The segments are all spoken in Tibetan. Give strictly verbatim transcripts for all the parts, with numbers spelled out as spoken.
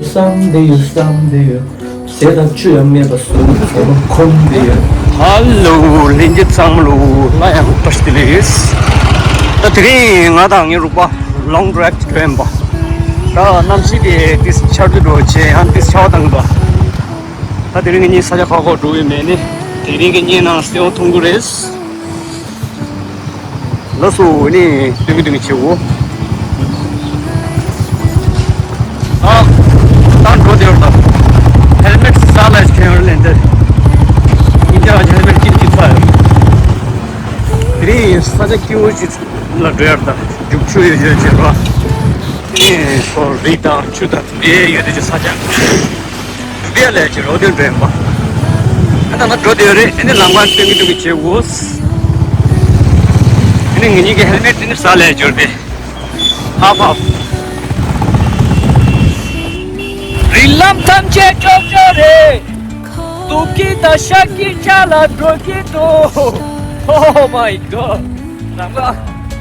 བསམ་བསྡད་ཡོད། བསམ་བསྡད་ཡོད། ཟས་དང་ཆུ་ཡང་མེད་པ་བཟོ་བཟོ་བ་ཁོམ་བསྡད་ཡོད། ཧ་ལོ། ལྷན་རྒྱས་ཚང་མ་ལོ། ང་ཡང་བཀྲ་ཤིས་བདེ་ལེགས། ད་དེ་རིང་ང་དང་ངའི་རོགས་པ་long drive་འགྲོ་ཡིན་པ། ད་གནམ་གཤིས་དེ་ཏིས་ཆར་དུས་འགྲོ་བྱས་ཡང་ཏིས་ཆར་པ་བཏང་གི་འདུག་ད་དེ་རིང་ངེད་གཉིས་ས་ཆ་ཁག་ཁག་འགྲོ་ཡི་མེད་ནི། དེ་རིང་ངེད་གཉིས་ནང་སེའུ་འཐུང་གི་རེད། ལགས་སོ། ནི་སྟོན་གི་སྟོན་གི་བྱེད་འོ། ཨ། ད་འགྲོ་དེ་རུ་ད། ཧེལ་མེད་ས་ལ་ཁྱོད་ལེན་དེ། ཉིན་རྒྱ་ཧེལ་མེད་ཅིག་ཅིག་ཚ། དེ་རིང་ས་ཆ་སྐྱིད་པོ་ཅིག་ལ་འགྲོ་ཡར་ད། རྒྱུག་ཆུ་ཡོད་ཡོད་བྱེད་རོགས། ནི་སོ་རི་དང་ཆུ་དང་དེ་ཡོད་དེ་ཅིག་ས་ཆ། དེ་ལས་ཀྱི་རོགས་དེ་འགྲོ་ཡིན་པ། ཨ་ད་ང་འགྲོ་དེ་རེད། ཨ་ནི་ལམ་ཁ་སྟོན་གི་སྟོན་གི་བྱེད་འོ། ཨ་ནི་ངེད་གཉིས་ཀྱི་ཧེལ་མེད་དེ་ནི་ས་ལས་འབྱོར་ཏེ། ཧ་ཧ། རིགས་ལམ་ཐམས་ཅད་ཀྱོག་ཀྱོག་རེད། དུག་གི་ད་ཤག་གི་ཅ་ལ་འགྲོ་གི་འདུག Oh my god. རང་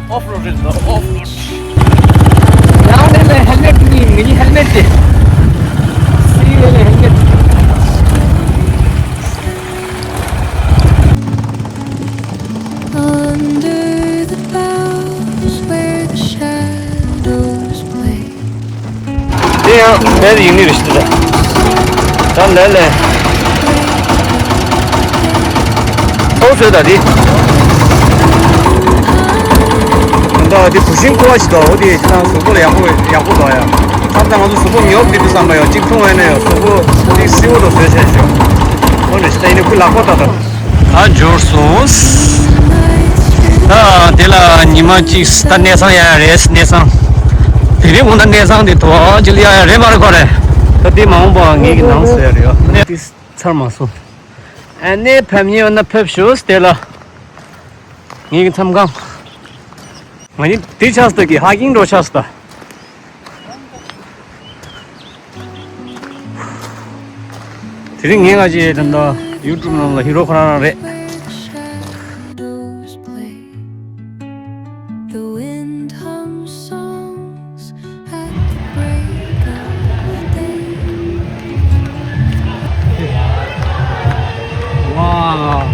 ག་off road རེད་ད། off road. ཡང་ལས་ལས་ཧེལ་མེད་ནི་མི་ནི་ཧེལ་མེད་དེ། སི་ལས་ལས་ཧེལ་མེད། Under the boughs where the shadows play. དེ་ཡང་ལས་ཡིན་ནི་རེད་ཤི་ད། ད་ལས་ལས། ཨོ་ཟོས་ད་དེ། ད་དེ་བུ་ཤིང་ཀོ་བ་ཞིག་ད། འོ་དེ་ཅི་ན་གཟུགས་པོ་ལ་ཡག་པོ་ཡག་པོ་ད་ཡ། ཁམས་ཚང་ང་ཚོ་གཟུགས་པོ་ཉོབ་དེ་དུ་བསམ་པ་ཡོད། གཅིག་འཐུང་བས་ན་ཡོད། གཟུགས་པོ་དེ་སིལ་བོ་དང་བཟོས་བྱས་ཤོག་འོ་ནི་ཤི་ད་ཡིན་ནི་ཁུ་ལག་པ་ད་ད། ད་འབྱོར་སོང་། ད་དེ་ལ་ཉི་མ་གཅིག་ད་གནས་ཚང་ཡ་ཡ་རེད། གནས་ཚང་། དེ་རིང་འོ་ན་གནས་ཚང་དེ་ཐོག་ཅི་ལ་ཡ་ཡ་རེད་མ་རེད་ཁོ་རེད། ད་དེ་མ་འོངས་པ་ངེད་ཀྱི་ནང་ཟེར་ཡ་རེད། གནས་དེ་ཚར་མ་སོང་། ཨ་ནེ་ཕེབས་ཉེ་ཡོད་ན་ཕེབས་ཤོག་དེ་ལ། ངེད་ཀྱི་མཚམས་ཁང་། ང་ནི་དེ་ཆགས་སུ་ད་གི་ཧ་ཀིང་འགྲོ་ཆགས་སུ་ད། དེ་རིང་ངས་ང་ཅི་ད་ལྟ་ཡུ་ཊུབ་ནང་ལ་ཧི་རོ་ཁོ་རང་རང་རེད། Shadows play. The wind hums songs at the break of day. Wow.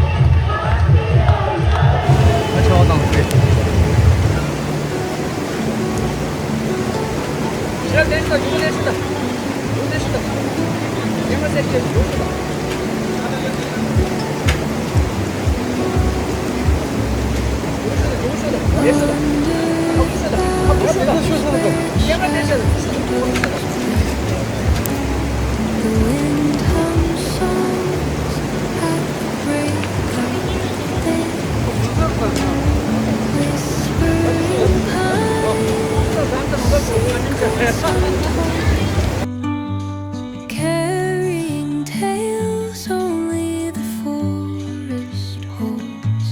Carrying tales only the forest holds.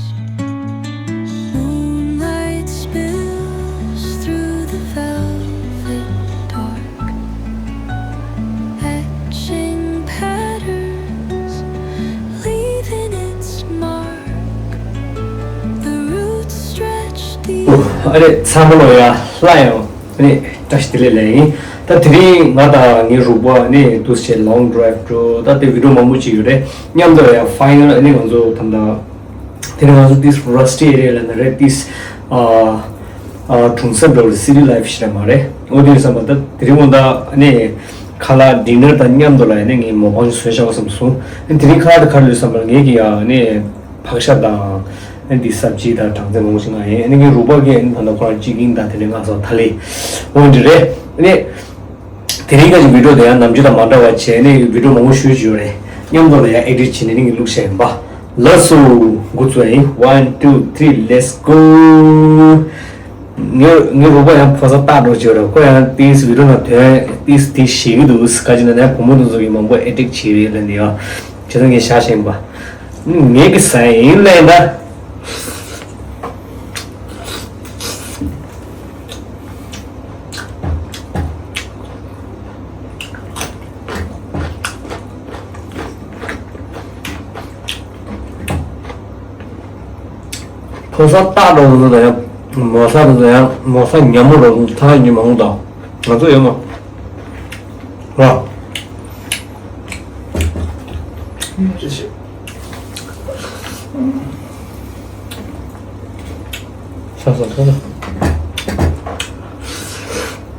Moonlight spills through the velvet dark, etching patterns, leaving its mark. The roots stretch deep. ཨ་རེ་ཚང་མ་ལོ་ཡ་ལྷ་ཡང་ཨ་ནི་བཀྲ་ཤིས་བདེ་ལེགས་ལས་ཡིན། ད་དེ་རིང་ང་དང་ངའི་རོགས་པ་ཨ་ནི་འདུག་སེ་long drive་འགྲོ། ད་དེ་བི་ཌིའོ་མང་པོ་ཅིག་ཡོད་རེད། མཉམ་དུ་ཡང་final་ཨ་ནི་ང་ཚོ་ད་ལྟ་དེ་རིང་ང་ཚོ་this rusty area་ལ་ན་རེད། this ཨ་ཨ་གྲོང་གསེབ་འགྲོ་རེད། city life་ཞིག་རེད་མ་རེད། འོ་དེ་ཡིན་བསམ་པ་ད་དེ་རིང་ངོ་ད་ཨ་ནི་ཁ་ལག་dinner་དང་མཉམ་དུ་ལ་ཨ་ནི་ངས་mukbang་ཞིག་བཟོས་བཞག་བསམ་སོང་། ཨ་ནི་དེ་རིང་ཁ་ལག་དེ་ག་རེ་ཡོད་བསམ་པ་ངེད་ཀྱི་ཡ་ཨ་ནི་ཕག་ཤ་དང་། ཨ་འདི་སབ་ཇི་དང་སྦྲང་རྩི་མང་པོ་ཞིག་མངགས་ཡིན། ཨ་ནི་ངའི་རོགས་པ་གིས་ཨ་ནི་ད་ལྟ་ཁོ་རང་ཅི་ཀིང་དང་དེ་འདྲ་མངགས་སོང་། ད་ལེ་འོ་འདི་རེད། ཨ་ནི་དེ་རིང་ཁ་ཅིག་བི་ཌིའོ་དེ་ཡང་ནམ་རྒྱུན་དང་མ་འདྲ་བ་བྱས། ཨ་ནི་བི་ཌིའོ་མང་པོ་ཞུ་རྒྱུ་ཡོད་རེད། མཉམ་དུ་ལ་ཡང་ཨེ་ཌིཊ་བྱས་ནས་ཨ་ནི་ངས་བླུགས་བཞག་ཡིན་པ། ལགས་སོ། འགོ་བཙུགས་ཡིན། One, two, three, let's go. ངའི་ངའི་རོགས་པ་ཡང་ཕོ་གསར་ལྟ་འགྲོ་བྱས་རེད། ཁོ་ཡང་ཏིས་བི་ཌིའོ་ནང་དོན་ཏིས་ཏིས་ཤེས་ཀྱི་འདུག་ག་ཅི་ན་ནས་བུ་མོ་དེ་ཚོ་གིས་མང་པོ་ཨེ་ཌིཊ་བྱས་རེད་ལབ་ནས་ཡ། བྱས་ཙང་ངས་བཞག་བཞག་ཡིན་པ། ངེད་ཀྱི་ཟ་ཡིན་ལས་ད། ཕོ་གསར་ལྟ་འགྲོ་འདུག་ད་ཡང་མོ་གསར་འདུག་ད་ཡང་མོ་གསར་ཉམས་མོ་འགྲོ་འདུག་ཐ་ཡིན་མང་འདུག་ང་ཚོ་ཡོད་མ། ཨ། ཅི་ཞིག་ས་ས་ས་ས།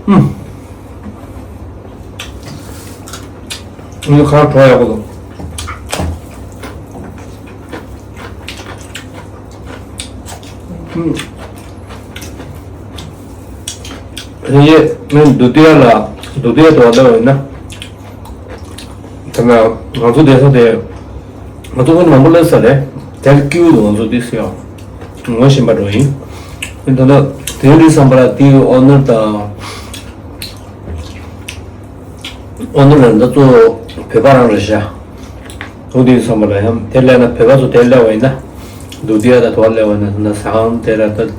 ཨུམ། ངའི་ཁ་གྲོ་ཡག་པོ་འདུག་ཨུམ། ཡེ། ངས་དུ་དུ་ཡ་ལ། དུ་དུ་ཡ་དུ་བ་ལྟ་བ་ཡིན་ན། ད་ང་ང་ཚོ་བསྡད་ས་དེ། ང་ཚོ་ཁོང་མང་པོ་སླེབས་ས་རེད། དེར་སྐྱིད་པོ་འདུག་ང་ཚོ་ཏིག་སེ་ཡང་ངོ་ཤེས་པ་འགྲོ་ཡིན། ད་ལྟ་དེ་རིང་བསམ་པ་ལ་དེའི་ཨོ་ནར་དང་། ཨོ་ནར་ལ་ད་གཙོ་བོ་བོད་པ་རང་རེད་ཤག་འོ་དེ་བསམ་པ་ལ་ཡང་དེ་སླེབས་ན་བོད་པ་ཚོ་དེ་སླེབས་པ་ཡིན་ན། དུ་དུ་ཡ་ད་དུ་བ་སླེབས་པ་ཡིན་ན་ཟ་ཁང་དེ་ལ་ད།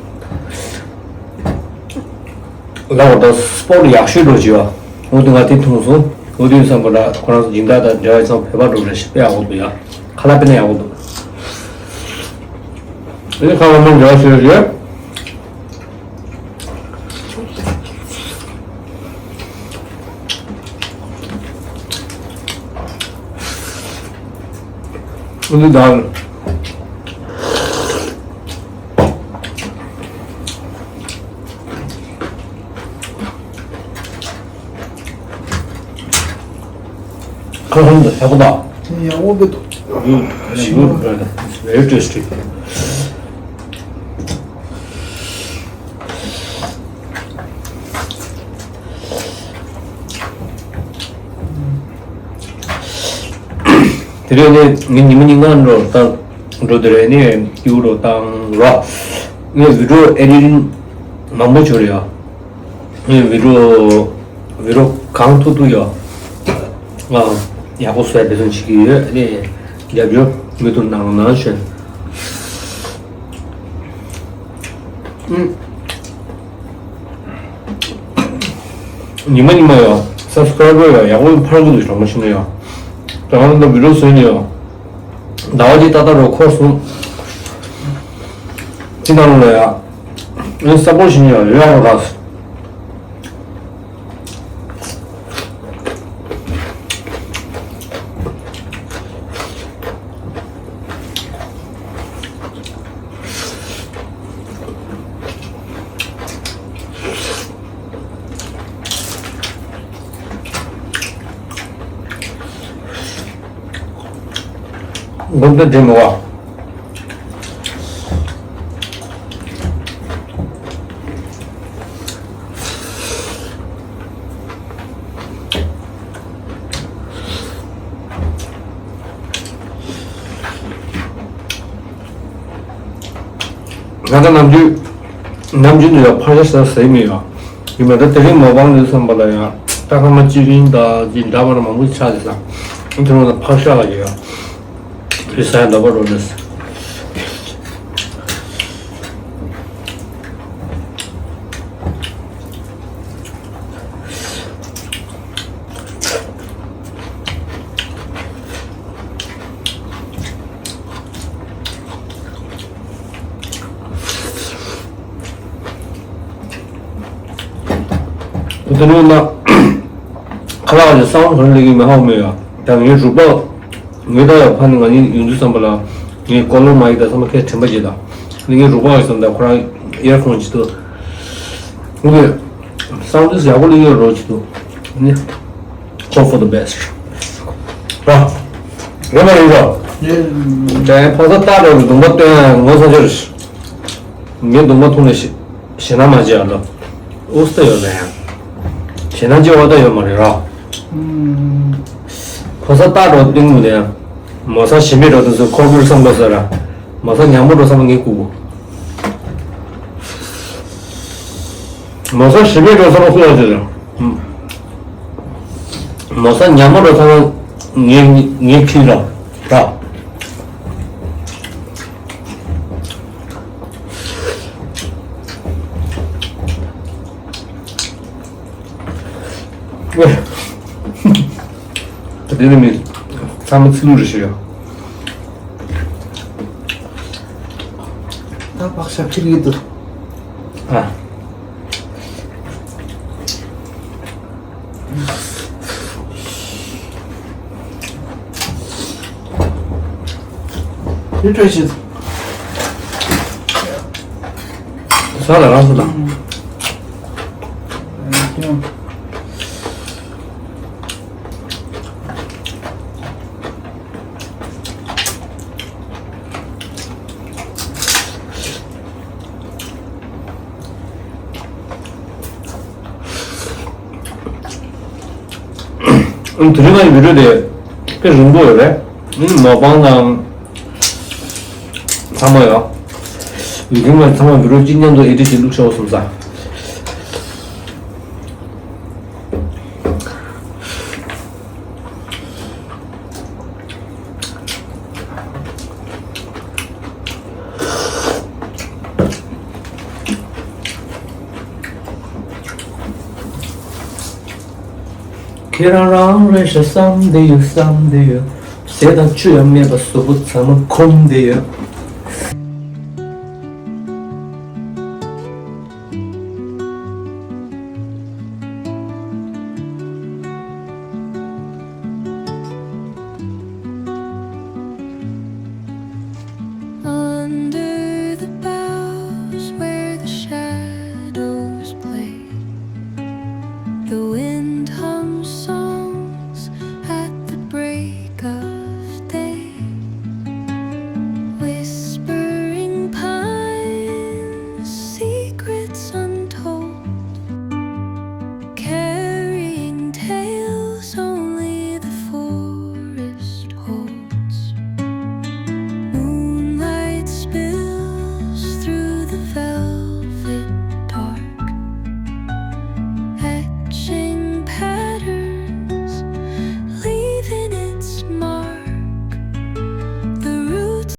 ལ་འོ་ད་སྤོར་ཡག་ཤོས་འགྲོ་བྱེད་པ། འོ་དེ་ང་དེ་མཐོང་སོང་། འོ་དེ་བསམ་པ་ལ་ཁོ་རང་ཚོ་སྦྱིན་བདག་དང་འབྲེལ་བ་ཚང་བོད་པ་འགྲོ་རེད་ཤག་དཔེ་ཡག་པོ་འདུག་ཡ། ཁ་ལག་དཔེ་ན་ཡག་པོ་འདུག་ཨ་ནི་ཁ་ལག་མང་འབྲེལ་བ་ཞུ་རེད། འདི་དང་། ཁ་ཧོན་དང་ཡག་པོ་དང་། ཡག་པོ་འདུག་ཞིམ་པོ། Good, brother. It's very tasty. དེ་རིང་ནི་ངས་ཉི་མ་གཉིས་ལྔ་འགྲོ་བཏང་འགྲོ་དེ་རེད་ནི་སྐྱིད་པོ་འགྲོ་བཏང་རོགས། ངས་བི་ཌི་ཡོ་ཨེ་ཌི་ཊིང་མང་པོ་བྱུང་རེད་ཡ། ངས་བི་ཌི་ཡོ་བི་ཌི་ཡོ་གང་ཐུབ་ཐུབ་ཡ། ང་ཡག་པོ་བཟོས་འབད་བརྩོན་བྱེད་ཀྱི་ཡོད་ནི། རྒྱབ་སྐྱོར་མུ་མཐུད་གནང་རོགས་གནང་ཞུ། ཨུམ། ཉི་མ་ཉི་མ་ཡོད། སབ་སི་ཀ་རའི་བར་ཡོད། ཡག་པོ་འཕར་གི་འདུག་གྲོགས་མོ་ཤི་ན་ཡོད། ད་ང་ཚོ་བི་ཌི་ཡོ་བཟོས་ནས་ཡོད། ཟླ་བ་གཅིག་ཏག་ཏག་རོ་འཁོར་སོང་། ཅི་ནང་ལ་ཡ། ཨེ་སབ་པོར་ཊི་བྱེད་ནས་ཡོད། ཡོད་རོགས་ལགས། སྒོམ་ད་འདྲེ་མི་བ། ང་ཚོ་ནམ་རྒྱུན་ནམ་རྒྱུན་དུ་ཡང་ཕར་ཤ་ཟ་ཟེར་མི་ཡོད། ཡིན་པ་ད་དེ་རིང་མ་པང་ལས་བསམ་པ་ལ་ཡང་ད་ཁ་མ་ཅི་རིང་ད་ཅི་འདྲ་བ་ན་མང་པོ་ཆགས་ཏེ་ས། དེ་རིང་ད་ཕར་ཤ་ལ་ཡོད། དེ་ཟ་ཡང་འདོད་པ་རོ་ལེས། དེ་ནས་ན། ཁ་ལག་ལ་སའུན་ཌི་ག་རེ་སླེབས་ཀྱི་མེད་ཧ་གོ་མེད་ཡ། ད་ངའི་རུ་པག་ངའི་ད་ཡ་ཕ་ནི་ང་གཉིས་ཡོང་དུས་བསམ་པ་ལ་ངའི་ཀོ་ལོ་མ་ཡིག་ད་ཚང་མ་ཁས་དྲན་པ་བྱེད་ད། ནི་ངའི་རུ་པག་ཡོད་བསམ་ད་ཁོ་རང་ཨེར་ཁོང་བྱེད་དུ། ངས་སའུན་ཌི་ཡག་པོ་སླེབས་ཀྱི་རོགས་བྱེད་དུ། ནི། Hope for the best. ར། རེད་མ་རེད་ར། དེ་ཕོ་གསར་སྟག་འདྲ་བོ་གདོང་པ་སྟོན་ཡ་ངོ་ཚ་ཆེར། ངའི་གདོང་པ་མཐོང་ནས་ཞེ་ཞེ་ན་མ་བྱེད་ཨ་ལོ། ཨུ་སྟ་ཡོད་ལ་ཡང་། ཞེ་ན་བྱེད་བ་ད་ཡོད་མ་རེད་ར། ཕོ་གསར་སྟག་འདྲ་བོ་སྟོན་གི་འདུག་ཡང་། མོ་གསར་ཞི་མི་འདྲ་བོ་དེ་ཚོ་ཁོག་པར་བསམ་དགོས་ས་ར། མོ་གསར་ཉག་མོ་འདྲ་བོ་བསམ་ངས་སྐུ་གོ། མོ་གསར་ཞི་མི་འདྲ་བསམ་ཁུ་ལ་ཟེར། མོ་གསར་ཉག་མོ་འདྲ་བསམ་ངའི་ངའི་ཁྱི་ལ་ར། ད་དེ་ནི་མི་ཚང་མ་ཚིག་ལུགས་རེ་ཞུ་ཡ། ད་བག་ཞབས་ཕྱི་རིགས་འདུག་ཨ། དེ་སྤྲོད་བྱེད། ས་ལ་རང་ས་ལ། ཨ་ནི་དེ་རིང་ང་ཡི་བི་ཌིའོ་དེ་དཔེ་རིང་པོ་ཡོད་རེད། ཨ་ནི་མོག་པང་དང་ཚང་མ་ཡོད། ཡིན་གྱི་མ་ཚང་མ་བི་ཌིའོ་གཅིག་མཉམ་དུ་ཨེ་ཌིཊ་བྱེད་བླུགས་ཤོག་བསམ་ས། ཁྱེད་རང་རང་རེད་ཤག་བསམ་བསྡད་ཡོད་བསམ་བསྡད་ཡོད། ཟས་དང་ཆུ་ཡང་མེད་པ་གཟུགས་པོ་ཚང་མ་འཁུམས་བསྡད་ཡོད། Under the boughs where the shadows play, the wind hums soft.